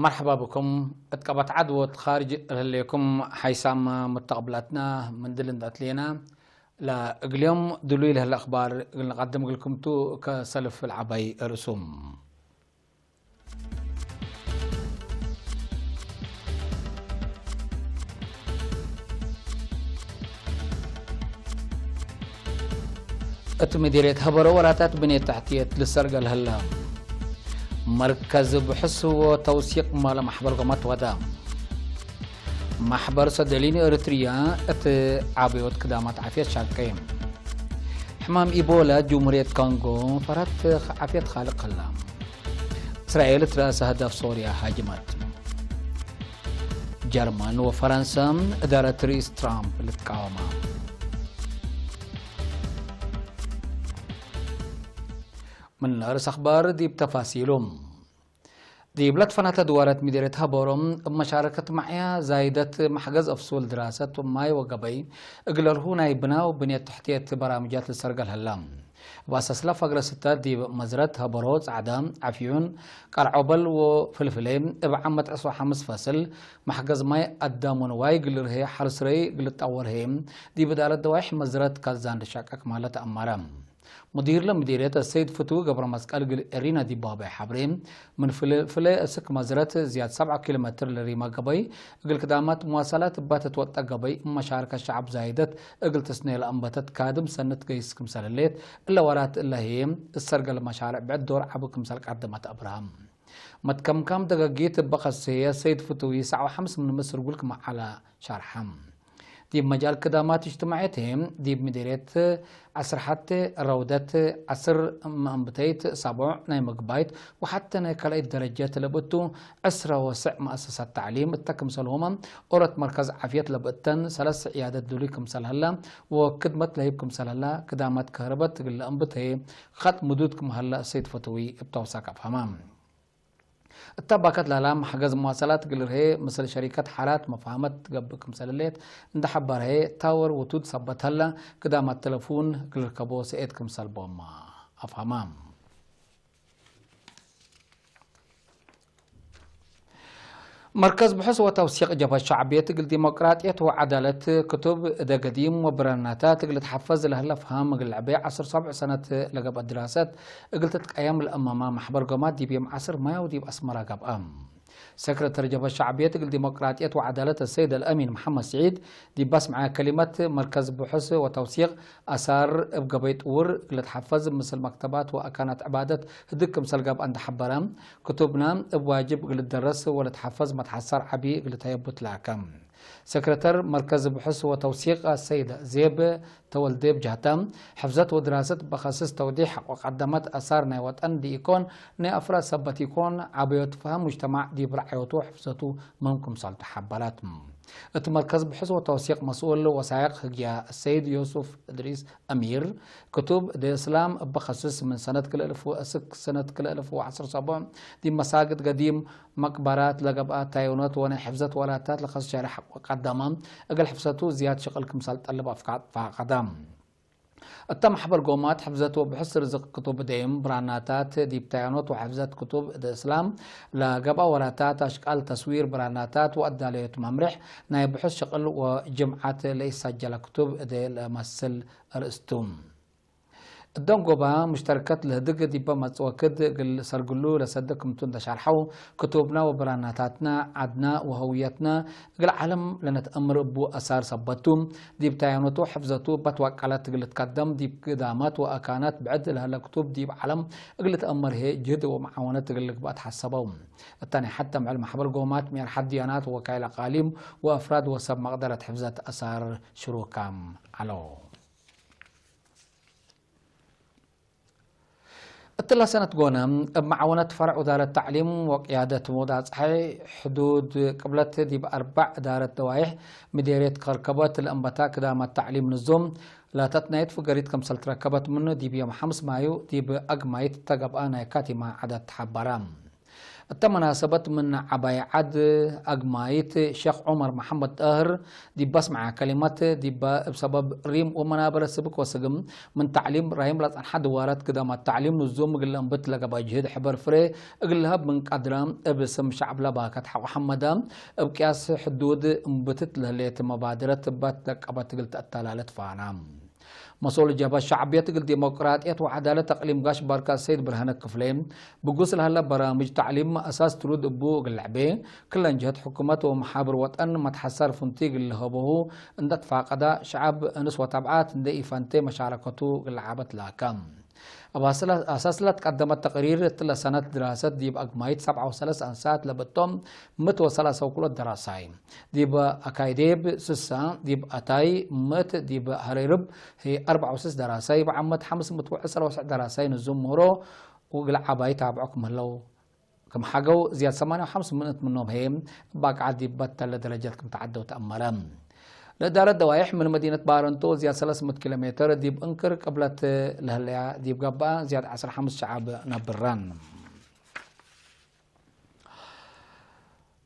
مرحبا بكم. اتقبت عدوى خارج لهليكم حيسام متقبلاتنا من دلن داتلينا. لا اقليوم دلوي لهل اخبار قلنا قدم قلكم تو كسلف العبي رسوم. እቲ ምዲሬት ሀበሮ ወራታት ብኔት ታሕትየት ልሰርገል ህላ። መርከዝ ብሕስዎ ተውሲቕ ማለ ማሕበር ጎማት ወዳ። ማሕበር ሰደሊን ኤርትርያ እቲ ዓብዮት ክዳማት ዓፍየት ሻቀ። ሕማም ኢቦላ ጅምሁርየት ኮንጎ ፈራት ዓፍየት ኻልቕ ህላ። እስራኤል እቲ ርእሰ ህዳፍ ሶርያ ሃጅመት። ጀርመን ወፈረንሳ እዳረት ርእስ ትራምፕ ልትቃወማ። ምን ርእስ ኣኽባር ዲብ ተፋሲሉ። ዲብ ለትፈናተ ድዋረት ሚደሬት ሃበሮም እብ መሻረከት ማዕያ ዛይደት ማሕገዝ ኣፍሱል ድራሰት ማይ ወገበይ እግለልሁ ናይ ብናው ብንየት ትሕትየት በራምጃት ልሰርገል ህላ። ባሰስላ ፈግረስተ ዲብ መዝረት ሀበሮ ጻዕዳ ዓፍዩን ቃልዖበል ወፍልፍሌ እብ ዓመት ዕስራ ሓምስ ፈስል ማሕገዝ ማይ ኣዳሞ ንዋይ ግልርሄ ሓርስረይ ግልጣወርሄ ዲብ ዳለት ደዋይሕ መዝረት ካዛን ድሻቀክ ማለት ኣማረ። ሙዲር ለምዲርየት ሰይድ ፍትዊ ገብረ መስቀል ግል ኤሪና ዲባባይ ሓብሬ ምን ፍልፍለ እስክ መዝረት ዝያድ ሰብዓ ኪሎ ሜትር ለሪማ ገበይ እግል ክዳማት መዋሰላት እባ ተትወጣ ገበይ መሻርከት ሸዓብ ዛይደት እግል ትስነየ ለኣንበተት ካድም ሰነት ገይስ ክምሰለሌት እለ ወራት እለ ህየ እሰርገል መሻርዕ ብዕድ ዶር ዓቡ ክምሰል ቀደመት ኣብርሃም መትከምካም ደገጊት እበኸስህየ ሰይድ ፍትዊ ሰዓው ሓምስ ምን ምስር ጉልክ መዓላ ሻርሓም። ዲብ መጃል ክዳማት እጅትማዕየት ህየ ዲብ ምድርየት ዓስር ሓተ ረውደት ዓስር መእንብተይት ሳቡዕ ናይ ምግባይት ወሓተ ናይ ካልኣይት ደረጀት ለብእቱ ዕስረ ወስዕ መኣሰሳት ታዕሊም እተ ክምሰልሁመ ኦረት መርከዝ ዓፍየት ለብእተን ሰለስ ዕያደት ድሉይ ክምሰል ሀላ ወክድመት ለሂብ ክምሰል ሀላ ክዳማት ከህረበት ትግለ እንብተየ ኻጥ ምዱድ ክምሀላ እሰይት ፈትዊ እብ ተውሳክ ኣፍሃማ። እታ ባከት ላላ ማሕገዝ መዋሰላት ግልርሄ ምስል ሸሪከት ሓራት መፍሃመት ትገብእ ክምሰለሌት እንዳሓባርሄ ታወር ውቱድ ሰበት ሀላ ክዳማት ተለፉን ግልርከቦ ሰኤት ክምሰል ቦማ ኣፍሃማ። መርከዝ ብሑስ ወተውሲቕ ጀብሀት ሸዕብየት እግል ዲሞቅራጥየት ወዓዳለት ክቱብ እደ ገዲም ወብረናታት እግል ትሓፈዝ ለህለ ፍሃም እግል ለዕቤ ዓሰርተ ሰብዕ ሰነት ለገብአ ድራሰት እግል ትትቀየም ለእመማ ማሕበር ጎማት ዲብ የም ዓስር ማያው ዲብ ኣስመራ ገብአ። ሰክረተር ጀብሀት ሸዕብየት እግል ዲሞቅራጥየት ወዓዳለት ሰይድ አልአሚን መሐመድ ስዒድ ዲብ ባስምዐ ከሊመት መርከዝ ብሑስ ወተውሲቕ ኣሳር እብ ገበይ ጥውር እግል ትሓፈዝ ምስል መክተባት ወአካናት ዕባደት ህድግ ክምሰል ገብአ እንዳሓበረ ክቱብና እብ ዋጅብ እግል ደረስ ወለትሓፈዝ መትሓሳር ዓቢ እግል ተየቡ ትላከ። ሰክረተር መርከዝ ብሑስ ወተውሲቅ ሰይድ ዜብ ተወልዴ ብጃህታ ሕፍዘት ወድራሰት በኸስስ ተውዲሕ ወቀደመት ኣሳር ናይ ወጠን ዲኢኮን ናይ ኣፍራድ ሰበት ኢኮን ዓበዮት ፍሃም ሙጅተማዕ ዲብ ረዓዮቱ ሕፍዘቱ መምኩም ሳልቱ ሓበራት። እቲ መርከዝ ብሑስ ወተውሲቅ መስኡል ወሳይቅ ህግያ ሰይድ ዮሱፍ እድሪስ ኣሚር ክቱብ ደ እስላም እበኸስስ ምን ሰነት ክልእልፍ ወእስክ ሰነት ክልእልፍ ወዓስር ሰቡዕ ዲብ መሳግድ ገዲም መቅበራት ለገብኣ ታዮኖት ወናይ ሕፍዘት ወላታት ለኸስ ሸርሕ ቀዳማ እግል ሕፍሰቱ ዝያድ ሽቅል ክምሳል ጠልብ ኣፍቃ-፣ ፋቀዳ። እታ ማሕበር ጎማት ሕፍዘት ወብሕስ ርዝቅ ክቱብ ደይም ብራናታት ዲብ ታዮኖት ወሕፍዘት ክቱብ ደ እስላም ለገብኣ ወላታት ኣሽቃል ተስዊር ብራናታት ወኣዳለዮት መምርሕ ናይ ብሑስ ሽቅል ወጅምዓት ለኢሳጀለ ክቱብ ደ ለመስል ርእስቱ። እደንጎባ ሙሽተርከት ለህድግ ዲበ መጽወክድ እግል ሰርግሉ ለሰደ ክምቱ እንደሻርሐው፣ ክቱብና ወብራናታትና፣ ዓድና ወህውየትና እግል ዓለም ለነትአምር እቡ አሳር ሰበቱ፣ ዲብ ታያኖቱ ሕፍዘቱ በትዋቀለት እግል ትከደም፣ ዲብ ግዳማት ወአካናት ብዕድ ለህለ ክቱብ ዲብ ዓለም እግል ትአምር ሄ ጅህድ ወመዓወነት እግል ልግባእ ተሐሰበው። እታ ናይ ሐተ ምዕል ማሕበር ጎማት ሚያር ሐድያናት ወካይል አቃሊም ወአፍራድ ወሰብ መቅደረት ሕፍዘት አሳር ሽሩካም ዐለው። እትላ ሰነት ጎነ፣ እብ መዓወነት ፈርዕ ውዳረት ተዕሊም ወቅያደት ሞዳ ጸሓይ ሕዱድ ቅብለት ዲብ አርባዕ እዳረት ደዋይሕ ምዴርየት ከርከበት ለእንበታ ክዳመት ተዕሊም ንዞም ላተትናየት ፍገሪት ከምሰል ትረከበት ምኑ ዲብ ዮም ሐምስ ማዩ ዲብ አግማይት ተገብአ ናይ ካቲማ ዐደት ተሓበረ። እተ መናሰበት ምን ዓባይ ዓድ ኣግማይት ሸኽ ዑመር መሓመድ ጣህር ዲባ ስምዓ ከሊመት ዲባ እብ ሰበብ ሪም ወመናበረ ስብክ ወስግም ምን ተዕሊም ራይም ለጸንሓ ድዋረት ግዳማት ተዕሊም ንዙም እግል እንብት ለገባ ጅህድ ሕበር ፍሬ እግል ለሀብ ምን ቀድራ እብ ስም ሸዕብ ለባከት ሐቆ ሐመዳ እብ ቅያስ ሕዱድ እንብትት ለህሌት መባድረት ባት ለቀበት እግል ተአተላለት ፋና። መሶል ጀብሀት ሸዕብየት እግል ዲሞቅራጥየት ወዐዳለት እቅሊም ጋሽ ባርካ ሰይድ ብርሃነ ክፍሌ፣ ብጉስ ለሀለ በራምጅ ተዕሊም አሳስ ትሩድ እቡ እግል ለዕቤ፣ ክለን ጀህት ሕኩመት ወመሓብር ወጠን መትሐሳር ፍንቲ እግል ለሀበሁ እንደ ትፋቀዳ፣ ሸዐብ እንስ ወተብዓት እንደ ኢፈንቴ መሻረከቱ እግል ለዓበት ላከ። እብ አሳስ ለትቀደመት ተቅሪር፣ እትለ ሰነት ድራሰት ዲብ አግማይት ሰብዓ ወሰለስ አንሳት ለበቶም ምት ወሰላሳ ወክሎት ደራሳይ። ዲብ አካይዴብ ስሳ፣ ዲብ አታይ ምእት፣ ዲብ ሀሬርብ ህይ አርበዓ ወስስ ደራሳይ፣ ብዓመት ሐምስ ምእት ወዕስራ ወስዕ ደራሳይ ንዙም ምህሮ ወእግል ዓባይ ታብዖ ክም ህለው ክም ሓገው፣ ዝያድ ሰማንያ ወሐምስ ምእት ምኖም ህይ እብ አቅዓት ዲብ በተለ ደረጀት ክም ተዓደው ተአመረ። ለእዳረት ደዋይሕ ምን መዲነት ባረንቶ ዝያድ ሰለስ ምእት ኪሎ ሜትር ዲብ እንክር ቅብለት ለህለያ ዲብ ገብአ ዝያድ ዐስር ሐምስ ሸዓብ ነብረን።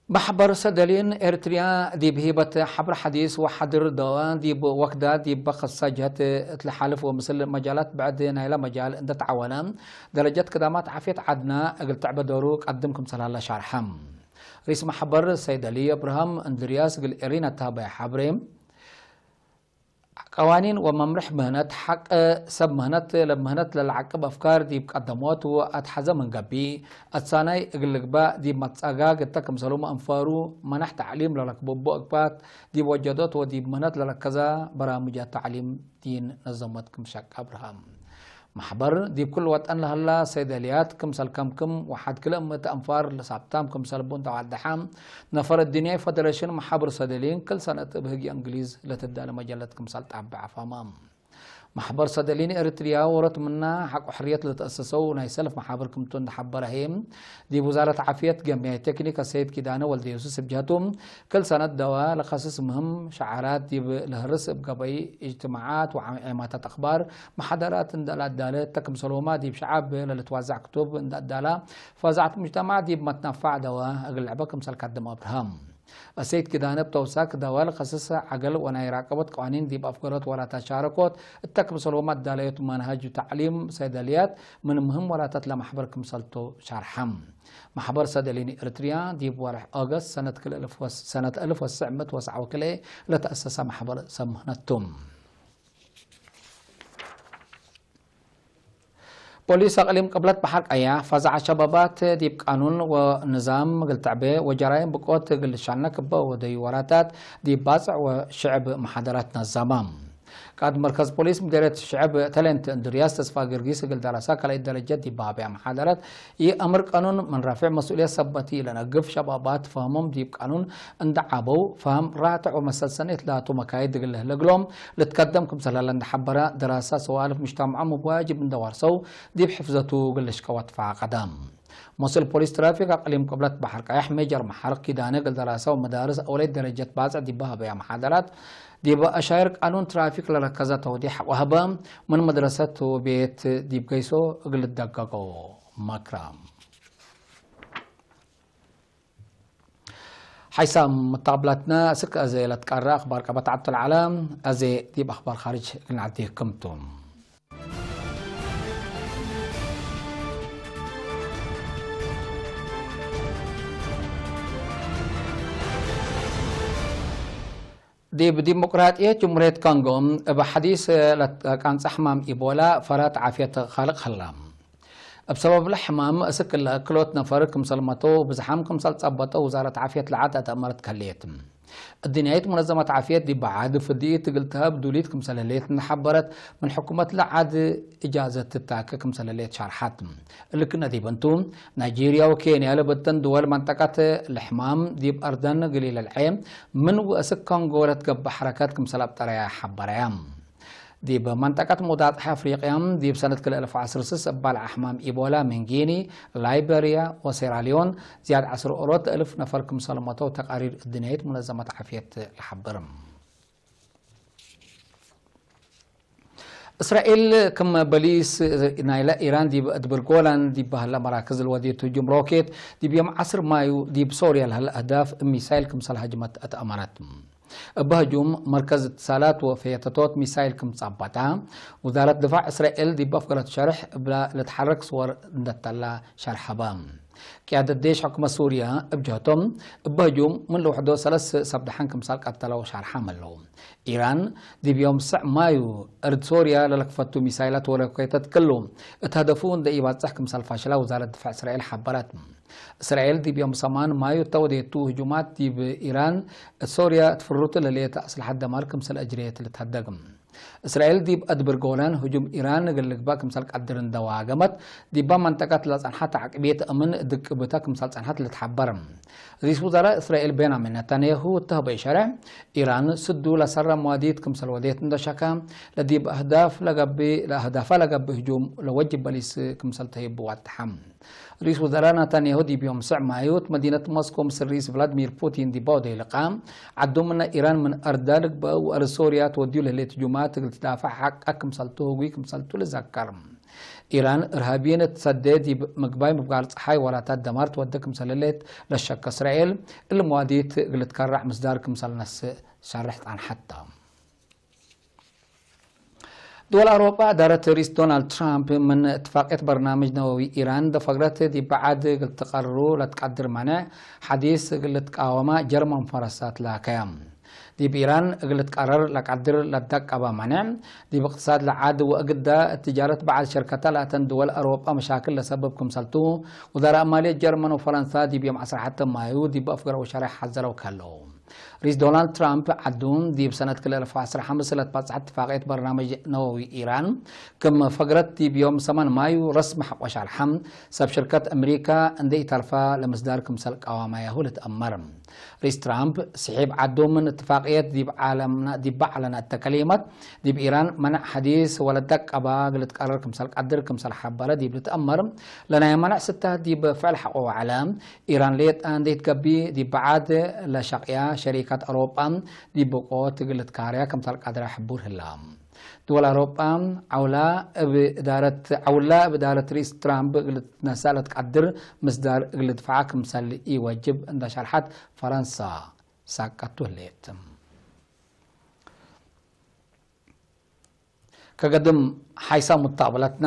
ማሕበር ሰደሊን ኤርትርያ ዲብ ሂበት ሐብር ሐዲስ ወሐድር ደዋ ዲብ ወክዳ ዲብ በኸሳ ጀህት እት ለሓልፍ ወምስል መጃላት ብዕድ ናይላ መጃል እንደ ተዓወነ ደረጀት ክዳማት ዓፍየት ዓድና እግል ትዕበ ዶሩ ቀድም ክምሰል ሀለ ሻርሐ። ሪስ ማሕበር ሰይደሊ እብርሃም እንድርያስ እግል ኤሪና ተሃበየ ሐብሬ ቀዋኒን ወመምርሕ ምህነት፣ ሐቅ ሰብ ምህነት፣ ለምህነት ለለዓቅብ አፍካር ዲብ ቀደሞት ወአትሐዘ ምን ገብእ፣ አትሳናይ እግል ልግባእ ዲብ መትጻጋግ እተ ክምሰሉ መእንፈሩ፣ መናሕ ተዕሊም ለለክብቦ እግባት ዲብ ወጀዶት ወዲብ ምህነት ለለከዛ በራምጃት ተዕሊም ዲን ነዘሞት ክም ሸቅ አብርሃም። ማሕበር ዲብ ክል ወጠን ለሀላ ሰይደልያት ክምሰል ከምክም ወሓድ ክልኤ ምእት አንፋር ለሳብታም ክምሰል ቡ እንተ ዋደሓ፣ ነፈር እድንያይ ፈደረሽን መሓብር ሰደሊን ክል ሰነት እብ ህግ እንግሊዝ ለትዳለ መጀለት ክምሰል ጣብዕ አፋማ። ማሕበር ሰደሊን ኤርትርያ ወሮት ምና ሐቆ ሕርየት ለተአሰሰው ናይ ሰልፍ መሓብር ክምቱ እንደሐበረ ህይ፣ ዲብ ውዛረት ዓፍየት ገምያይ ቴክኒክ አሰይድ ኪዳነ ወልደየሱስ እብ ጀህቱ፣ ክል ሰነት ደዋ ለከስስ ምህም ሸዓራት ዲብ ለህርስ እብ ገበይ እጅትማዓት ወዓማታት አኽባር መሓደራት እንደ ለአዳለ እተ ክምሰልሁማ ዲብ ሸዓብ ለልትዋዛዕ ክቱብ እንደ አዳላ ፈዛዕት ሙጅተማዕ ዲብ መትነፋዕ ደዋ እግል ለዕበ ክምሰል ካድም አብርሃም። አሰይድ ኪዳነ እብ ተውሳክ ደዋ ለከስስ ዐገል ወናይ ራቀቦት ቀዋኒን ዲብ አፍገሮት ወላታት ሻረኮት እተ ክምሰልሁማ አዳለዮት መናሃጅ ተዕሊም ሰይደልያት ምን ምህም ወላታት ለማሕበር ክምሰልቶ ሻርሐም። ማሕበር ሰደሊን ኤርትርያ ዲብ ወርሕ ኦገስት ሰነት ክልኤ እልፍ ወስ-፣ ሰነት እልፍ ወትስዕ ምእት ወሰዓ ወክልኤ ለተአሰሰ ማሕበር ሰብ ምህነቱ። ፖሊስ አቅሊም ቅብለት በሐር ቀያሕ ፈዛዐ ሸባባት ዲብ ቃኑን ወንዛም እግል ትዕቤ ወጀራይም ብቆት እግል ሻነክ እበ ወደዩ ወራታት ዲብ ባጽዕ ወሽዕብ መሓደራት ነዛማ። ቃድ መርከዝ ፖሊስ ምዴርየት ሽዕብ ተሌንት እንድርያስ ተስፋ ጊዮርጊስ እግል ደረሳ ካልኣይ ደረጀት ዲብ ሃበያ መሓደረት፣ ይእምር ቀኑን ምን ረፊዕ መስኡልየት ሰበት ለነግፍ ሸባባት ፈህሞም ዲብ ቃኑን እንደ ዓበው፣ ፈህም ራትዕ ወመሰልሰኔት ላቱ መካይድ እግል ለህለግሎም ልትከደም ክምሰል ለለ እንደ ሐበረ፣ ደረሳ ሰዋልፍ ምጅተምዖም እብ ዋጅብ እንደ ዋርሰው ዲብ ሕፍዘቱ እግል ልሽቀወት ፈቀደ። መስኡል ፖሊስ ትራፊክ አቅሊም ቅብለት በሐር ቀያሕ ሜጀር መሓርቅ ኪዳነ እግል ደራሰ ወመዳርስ አውለይት ደረጀት ባጽዕ ዲብ ሀበያ መሓደራት፣ ዲብ አሻይር ቃኑን ትራፊክ ለረከዘ ተውዲሕ ወሀበ፣ ምን መድረሰት ወቤት ዲብ ገይሶ እግል ልደገጎ መክረ። ሓይሳም መተቀብላትና እስክ አዜ ለትቀረ አኽባር ቀበት ዓብተል ዓለም፣ አዜ ዲብ አኽባር ኻርጅ እግል ንዓዲ ክምቱ። ዲብ ዲሞቅራጥየት ጅምሁርየት ኮንጎ እብ ሐዲስ ለትቃንጸ ሕማም ኢቦላ ፈራት ዓፍየት ኻልቅ ሀላ። እብ ሰበብለ ሕማም እስክ እለ ክልኦት ነፈር ክምሰል መተው ብዝሓም ክምሰል ጸበጠው ውዛረት ዓፍየት ለዓድ አተእመረት ከልየት። እድንያይት ሙነዘመት ዓፍየት ዲብ ዓድ ፍድኢት እግል ተሀብ ዱሊት ክምሰል ህሌት እንደ ሐበረት፣ ምን ሕኩመት ለዓድ እጃዘት ትታከ ክምሰል ህሌት ሻርሓት። እልክነ ዲብ እንቱ፣ ናይጄርያ ወኬንያ ለበተን ድወል መንጠቀት ለሕማም ዲብ አርደን እግል ኢለልዐ፣ ምን ወእስክ ኮንጎ ለትገብእ ሐረከት ክምሰል አብጠረያ ሐበረያ። ዲብ መንጠቀት ሙዳጥሕ አፍሪቅያ፣ ዲብ ሰነት ክልኤ እልፍ ወዐስር ስስ እባል አሕማም ኢቦላ ምን ጊኒ፣ ላይበርያ ወሴራሊዮን ዝያድ ዐስር ኦሮት እልፍ ነፈር ክምሰል መተው ተቃሪር እድንያይት ሙነዘመት ዓፍየት ለሐብር። እስራኤል ከም በሊስ ናይ ኢራን ዲብ እድብር ጎላን ዲብ ባህላ መራክዝ ልወዴት ህጁም ሮኬት ዲብ ዮም ዓስር ማዩ ዲብ ሶርያ ለህለ ኣህዳፍ ሚሳይል ክምሰል ሃጅመት ኣትኣመረት። እብ ህጁም መርከዝ እትሳላት ወፈየተቶት ሚሳይል ክምጻባታ ውዛረት ድፋዕ እስራኤል ዲብ ኣፍገረት ሸርሕ እብላ ለትሓረክ ስወር እንደተላ ሸርሐበ። ቅያደት ዴሽ ሕኩመት ሱርያ እብ ጀህቶም እብ ህጁም ምን ልውሕዶ ሰለስ ሰብ ደሓን ክምሳል ቀተለው ሻርሓም ኣለዉ። ኢራን ዲብ ዮም ስዕ ማዩ እርድ ሶርያ ለለክፈቱ ሚሳይላት ወረኮይተት ክሉ እት ሀደፉ እንደ ኢባጽሕ ክምሳል ፋሽላ ውዛረት ድፋዕ እስራኤል ሓበረት። እስራኤል ዲብ ዮም ሰማን ማዩ እተወዴቱ ህጁማት ዲብ ኢራን እት ሶርያ እት ፍሩት ለሌት ኣስልሓት ደማር ክምሰል እጅሬት ልትሀደግ። እስራኤል ዲብ ኣድብር ጎላን ህጁም ኢራን እግል ልግባእ ክምሰል ቀድር እንደዋገመት፣ ዲባ መንጠቀት ለጸንሐት ዓቅብየት እምን ድቅብታ ክምሰል ጸንሐት ልትሓበር። ሪስ ውዘራ እስራኤል ቤንያሚን ነታንያሁ እተህበ ሸርዕ፣ ኢራን ስዱ ለሰራ መዋዲት ክምሰል ወዴት እንደሸካ፣ ለዲብ ኣህዳፍ ለገብእ፣ ለኣህዳፋ ለገብእ ህጁም ለወጅብ በሊስ ክምሰል ተሂቡ ዋድሓ። ሪስ ውዘራ ናታንያሁ ዲብ ዮም ስዕ ማዩ እት መዲነት ሞስኮ ምስ ሪስ ቭላድሚር ፑቲን ዲባ ወደይ ልቃ፣ ዓዶም ናይ ኢራን ምን ኣርዳ ልግበእ ወኣር ሶርያ ትወድዩ ለህሌት ጁማት እግል ትዳፋዕ ሓቃ ክምሰልቱ ህጉይ ክምሰልቱ ልዘከር። ኢራን እርሃብየን እትሰደ ዲብ ምግባይ ምብጋር ጸሓይ ወላታት ደማር ትወደ ክምሰል ህሌት ለሸከ እስራኤል እሊ መዋዲት እግል ትከራዕ ምስዳር ክምሰል ነስእ ሸርሕ ጣንሐታ። ድወል ኣውሮጳ እዳረት ሪስ ዶናልድ ትራምፕ ምን እትፋቅየት በርናምጅ ነወዊ ኢራን ደፈግረት ዲብ በዓድ እግል ትቀርሩ ለትቀድር ማንዕ ሓዲስ እግል ልትቃወማ ጀርመን ፈረንሳ ትላከያ። ዲብ ኢራን እግል ልትቀረር ለቀድር ለትደቀባ ማንዕ ዲብ እቅትሳድ ለዓድ ወእግዳ እትጃረት በዓድ ሸርከታ ላተን ድወል ኣውሮጳ መሻክል ለሰብብ ክምሰልቱ ውዛራ ማልየት ጀርመን ወፈረንሳ ዲብ ዮም ዓስራ ሓተ ማዩ ዲብ ኣፍገረዊ ሸርሕ ሓዘረው ከለው። ሪስ ዶናልድ ትራምፕ ዓዱ ዲብ ሰነት ክልተ ኣልፍ ዓስራ ሓምስተ ለትባጽሐት ትፋቅየት በርናምጅ ነወዊ ኢራን ክም ፈግረት ዲብ ዮም ሰማን ማዩ ረስሚ ሓቆ ሻርሓ ሰብ ሽርከት ኣምሪካ እንደ ኢተርፋ ለምስዳር ክምሰል ቀዋማያሁ ልትኣመር። ሪስ ትራምፕ ስሒብ ዓዱ ምን እትፋቅየት ዲብ ዓለምና ዲባ ዓለና እተ ከሊመት ዲብ ኢራን መነዕ ሓዲስ ወለደቀባ ግልትቀረር ክምሰል ቀድር ክምሰል ሓበረ ዲብ ልትኣመር ለናይ መነዕ ስታት ዲብ ፍዕል ሓቆ ዋዕለ ኢራን ሌጣ እንዴት ገቢ ዲብ በዓድ ለሸቅያ ሸሪካት ኣውሮጳ ዲብ ብቆት ግልትካርያ ክምሰል ቀድራ ሕቡር ህላ። ድወል ኣውሮጳ ዓውላ እብ እዳረት ዓውላ እብ እዳረት ሪስ ትራምፕ እግል ትነሳ ለትቀድር ምስዳር እግል ድፍዓ ክምሰል ኢወጅብ እንዳ ሸርሓት ፈረንሳ ሳቀቱ ህሌት። ከገድም ሓይሳ ሙታብለትና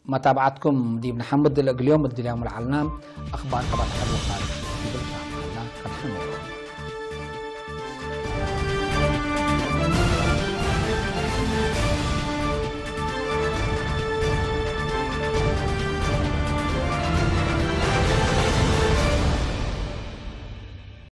መታብዓትኩም ዲብ ንሓምድ ለእግልዮም እድልያም ለዓልና ኣኽባር ቀባት ሓልወ ታሪክ ይብል።